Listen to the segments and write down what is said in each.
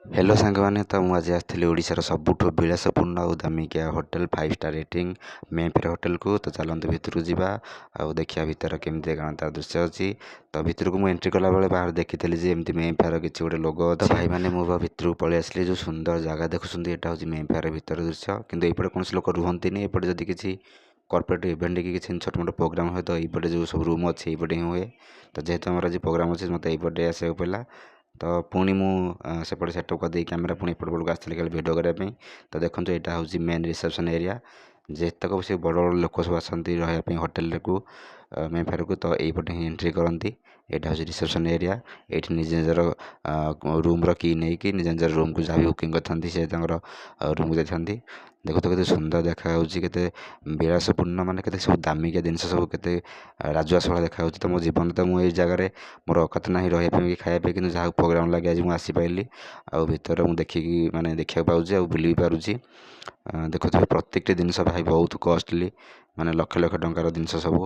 Hello ସାଙ୍ଗମାନେ, ତ ମୁଁ ଆଜି ଆସିଥିଲି ଓଡ଼ିଶାର ସବୁଠୁ ବିଳାସପୂର୍ଣ୍ଣ ଆଉ ଦାମିକିଆ ହୋଟେଲ, 5 ଷ୍ଟାର ରେଟିଂ ମେଫେୟାର ହୋଟେଲକୁ। ତ ଚାଲନ୍ତୁ ଭିତରକୁ ଯିବା ଆଉ ଦେଖିବା ଭିତରେ କେମିତି କ'ଣ ତାର ଦୃଶ୍ୟ ଅଛି। ତ ଭିତରକୁ ମୁଁ ଏଣ୍ଟ୍ରି କଲାବେଳେ ବାହାରେ ଦେଖିଥିଲି ଯେ ଏମିତି ମେଫେୟାର କିଛି ଗୋଟେ ଲୋଗୋ ଅଛି। ଭାଇମାନେ, ମୁଁ ବା ଭିତରକୁ ପଳେଇ ଆସିଲି। ଯେଉଁ ସୁନ୍ଦର ଜାଗା ଦେଖୁଛନ୍ତି, ଏଇଟା ହେଉଛି ମେଫେୟାର ଭିତର ଦୃଶ୍ୟ। କିନ୍ତୁ ଏଇପଟେ କୌଣସି ଲୋକ ରୁହନ୍ତିନି। ଏପଟେ ଯଦି କିଛି କର୍ପୋରେଟ୍ ଇଭେଣ୍ଟ କି କିଛି ଛୋଟ ମୋଟ ପ୍ରୋଗ୍ରାମ୍ ହୁଏ, ତ ଏଇପଟେ ଯେଉଁ ସବୁ ରୁମ୍ ଅଛି, ଏଇପଟେ ହିଁ ହୁଏ। ତ ଯେହେତୁ ଆମର ଆଜି ପ୍ରୋଗ୍ରାମ୍ ଅଛି, ମୋତେ ଏଇପଟେ ଆସିବାକୁ ପଡ଼ିଲା। ତ ପୁଣି ମୁଁ ସେପଟେ ସେଟଅପ୍ କରିଦେଇ କ୍ୟାମେରା ପୁଣି ଏପଟ ପଟକୁ ଆସିଥିଲି ଖାଲି ଭିଡ଼ିଓ କରିବା ପାଇଁ। ତ ଦେଖନ୍ତୁ, ଏଇଟା ହେଉଛି ମେନ୍ ରିସେପସନ୍ ଏରିଆ। ଯେତେକ ସେ ବଡ଼ ବଡ଼ ଲୋକ ସବୁ ଆସନ୍ତି ରହିବା ପାଇଁ ହୋଟେଲକୁ, ମେଫେୟାରକୁ, ତ ଏଇପଟେ ହିଁ ଏଣ୍ଟ୍ରି କରନ୍ତି। ଏଇଟା ହେଉଛି ରିସେପସନ୍ ଏରିଆ। ଏଇଠି ନିଜ ନିଜର ରୁମ୍ର କି ନେଇକି ନିଜ ନିଜର ରୁମ୍କୁ ଯାହା ବି ବୁକିଂ କରିଥାନ୍ତି, ସେ ତାଙ୍କର ରୁମ୍କୁ ଯାଇଥାନ୍ତି। ଦେଖନ୍ତୁ, କେତେ ସୁନ୍ଦର ଦେଖାଯାଉଛି, କେତେ ବିଳାସପୂର୍ଣ୍ଣ, ମାନେ କେତେ ସବୁ ଦାମିକିଆ ଜିନିଷ ସବୁ, କେତେ ରାଜୁଆସ ଭଳିଆ ଦେଖାଯାଉଛି। ତ ମୋ ଜୀବନରେ ତ ମୁଁ ଏଇ ଜାଗାରେ ମୋର ଔକାତ ନାହିଁ ରହିବା ପାଇଁ କି ଖାଇବା ପାଇଁ, କିନ୍ତୁ ଯାହା ପ୍ରୋଗ୍ରାମ୍ ଲାଗି ଆଜି ମୁଁ ଆସିପାରିଲି ଆଉ ଭିତରେ ମୁଁ ଦେଖିକି, ମାନେ ଦେଖିବାକୁ ପାଉଛି ଆଉ ବୁଲି ବି ପାରୁଛି। ଦେଖୁଥିବେ, ପ୍ରତ୍ୟେକଟି ଜିନିଷ ଭାଇ ବହୁତ କଷ୍ଟଲି, ମାନେ ଲକ୍ଷ ଲକ୍ଷ ଟଙ୍କାର ଜିନିଷ ସବୁ।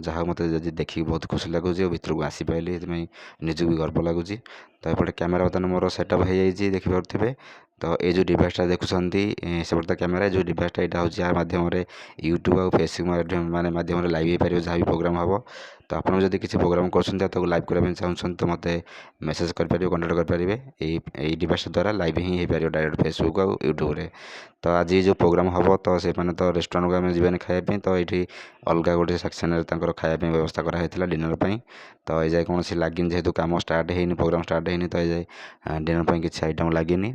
ଯାହା ମୋତେ ଯଦି ଦେଖିକି ବହୁତ ଖୁସି ଲାଗୁଛି ଆଉ ଭିତରକୁ ଆସିପାରିଲି, ସେଥିପାଇଁ ନିଜକୁ ବି ଗର୍ବ ଲାଗୁଛି। ତ ଏପଟେ କ୍ୟାମେରା ବର୍ତ୍ତମାନ ମୋର ସେଟଅପ୍ ହେଇଯାଇଛି, ଦେଖିପାରୁଥିବେ। ତ ଏଇ ଯେଉଁ ଡିଭାଇସ୍ଟା ଦେଖୁଛନ୍ତି, ସେପଟେ ତ କ୍ୟାମେରା, ଯେଉଁ ଡିଭାଇସ୍ଟା, ଏଇଟା ହେଉଛି ଏହା ମାଧ୍ୟମରେ ୟୁଟ୍ୟୁବ୍ ଆଉ ଫେସବୁକ୍ ମାନେ ମାଧ୍ୟମରେ ଲାଇଭ୍ ହେଇପାରିବ ଯାହା ବି ପ୍ରୋଗ୍ରାମ୍ ହେବ। ତ ଆପଣ ଯଦି କିଛି ପ୍ରୋଗ୍ରାମ୍ କରୁଛନ୍ତି ଆଉ ତାକୁ ଲାଇଭ୍ କରିବା ପାଇଁ ଚାହୁଁଛନ୍ତି, ତ ମୋତେ ମେସେଜ୍ କରିପାରିବେ, କଣ୍ଟାକ୍ଟ କରିପାରିବେ। ଏଇ ଏଇ ଡିଭାଇସ୍ ଦ୍ୱାରା ଲାଇଭ୍ ହିଁ ହେଇପାରିବ ଡାଇରେକ୍ଟ ଫେସବୁକ୍ ଆଉ ୟୁଟ୍ୟୁବ୍ରେ। ତ ଆଜି ଯେଉଁ ପ୍ରୋଗ୍ରାମ୍ ହେବ, ତ ସେମାନେ ତ ରେଷ୍ଟୁରାଣ୍ଟକୁ ଆମେ ଯିବାନି ଖାଇବା ପାଇଁ। ତ ଏଇଠି ଅଲଗା ଗୋଟେ ସେକ୍ସନ୍ରେ ତାଙ୍କର ଖାଇବା ପାଇଁ ବ୍ୟବସ୍ଥା କରାହେଇଥିଲା ଡିନର୍ ପାଇଁ। ତ ଏଯାଏ କୌଣସି ଲାଗିନି, ଯେହେତୁ କାମ ଷ୍ଟାର୍ଟ ହେଇନି, ପ୍ରୋଗ୍ରାମ୍ ଷ୍ଟାର୍ଟ ହେଇନି, ତ ଏଯାଏ ଡିନର୍ ପାଇଁ କିଛି ଆଇଟମ୍ ଲାଗିନି।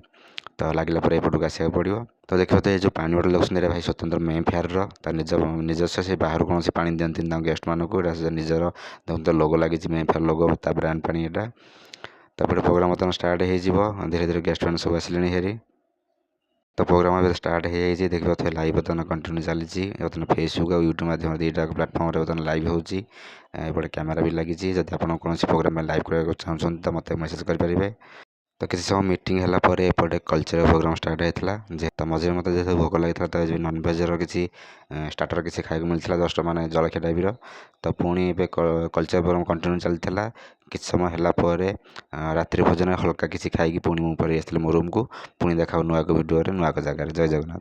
ତ ଲାଗିଲା ପରେ ଏପଟକୁ ଆସିବାକୁ ପଡ଼ିବ। ତ ଦେଖିବ ତ, ଏ ଯେଉଁ ପାଣି ବୋଟଲ୍ ଦେଖୁଛନ୍ତି, ଏଇଟା ଭାଇ ସ୍ୱତନ୍ତ୍ର ମେଫେୟାରର, ତା ନିଜ ନିଜସ୍ୱ। ସେ ବାହାରୁ କୌଣସି ପାଣି ଦିଅନ୍ତିନି ତାଙ୍କ ଗେଷ୍ଟମାନଙ୍କୁ। ଏଇଟା ନିଜର, ଦେଖନ୍ତୁ, ଲୋଗୋ ଲାଗିଛି, ମେଫେୟାର ଲୋଗୋ, ତା ବ୍ରାଣ୍ଡ ପାଣି ଏଇଟା। ତାପରେ ପ୍ରୋଗ୍ରାମ୍ ବର୍ତ୍ତମାନ ଷ୍ଟାର୍ଟ ହେଇଯିବ ଧୀରେ ଧୀରେ। ଗେଷ୍ଟ ମାନେ ସବୁ ଆସିଲେଣି ହେରି। ତ ପ୍ରୋଗ୍ରାମ୍ ଏବେ ଷ୍ଟାର୍ଟ ହେଇଯାଇଛି, ଦେଖିପାରୁଥିବେ। ଲାଇଭ୍ ବର୍ତ୍ତମାନ କଣ୍ଟିନ୍ୟୁ ଚାଲିଛି। ବର୍ତ୍ତମାନ ଫେସବୁକ୍ ଆଉ ୟୁଟ୍ୟୁବ୍ ମାଧ୍ୟମରେ, ଦୁଇଟା ପ୍ଲାଟଫର୍ମରେ ବର୍ତ୍ତମାନ ଲାଇଭ୍ ହେଉଛି। ଏପଟେ କ୍ୟାମେରା ବି ଲାଗିଛି। ଯଦି ଆପଣ କୌଣସି ପ୍ରୋଗ୍ରାମ୍ ଲାଇଭ୍ କରିବାକୁ ଚାହୁଁଛନ୍ତି, ତ ମୋତେ ମେସେଜ୍ କରିପାରିବେ। ତ କିଛି ସମୟ ମିଟିଂ ହେଲା ପରେ ଏପଟେ କଲଚରାଲ୍ ପ୍ରୋଗ୍ରାମ୍ ଷ୍ଟାର୍ଟ ହେଇଥିଲା। ଯେହେତୁ ମଝିରେ ମୋତେ ଯେହେତୁ ଭୋକ ଲାଗିଥିଲା, ତ ନନଭେଜ୍ର କିଛି ଷ୍ଟାର୍ଟର୍ କିଛି ଖାଇବାକୁ ମିଳିଥିଲା, ଜଷ୍ଟ ମାନେ ଜଳଖିଆ ଟାଇପ୍ର। ତ ପୁଣି ଏବେ କଲଚରାଲ୍ ପ୍ରୋଗ୍ରାମ୍ କଣ୍ଟିନ୍ୟୁ ଚାଲିଥିଲା। କିଛି ସମୟ ହେଲା ପରେ ରାତ୍ରି ଭୋଜନ ହାଲକା କିଛି ଖାଇକି ପୁଣି ମୁଁ ପଳେଇ ଆସିଥିଲି ମୋ ରୁମ୍କୁ। ପୁଣି ଦେଖା ନୂଆ ଏକ ଭିଡ଼ିଓରେ, ନୂଆ ଏକ ଜାଗାରେ। ଜୟ ଜଗନ୍ନାଥ।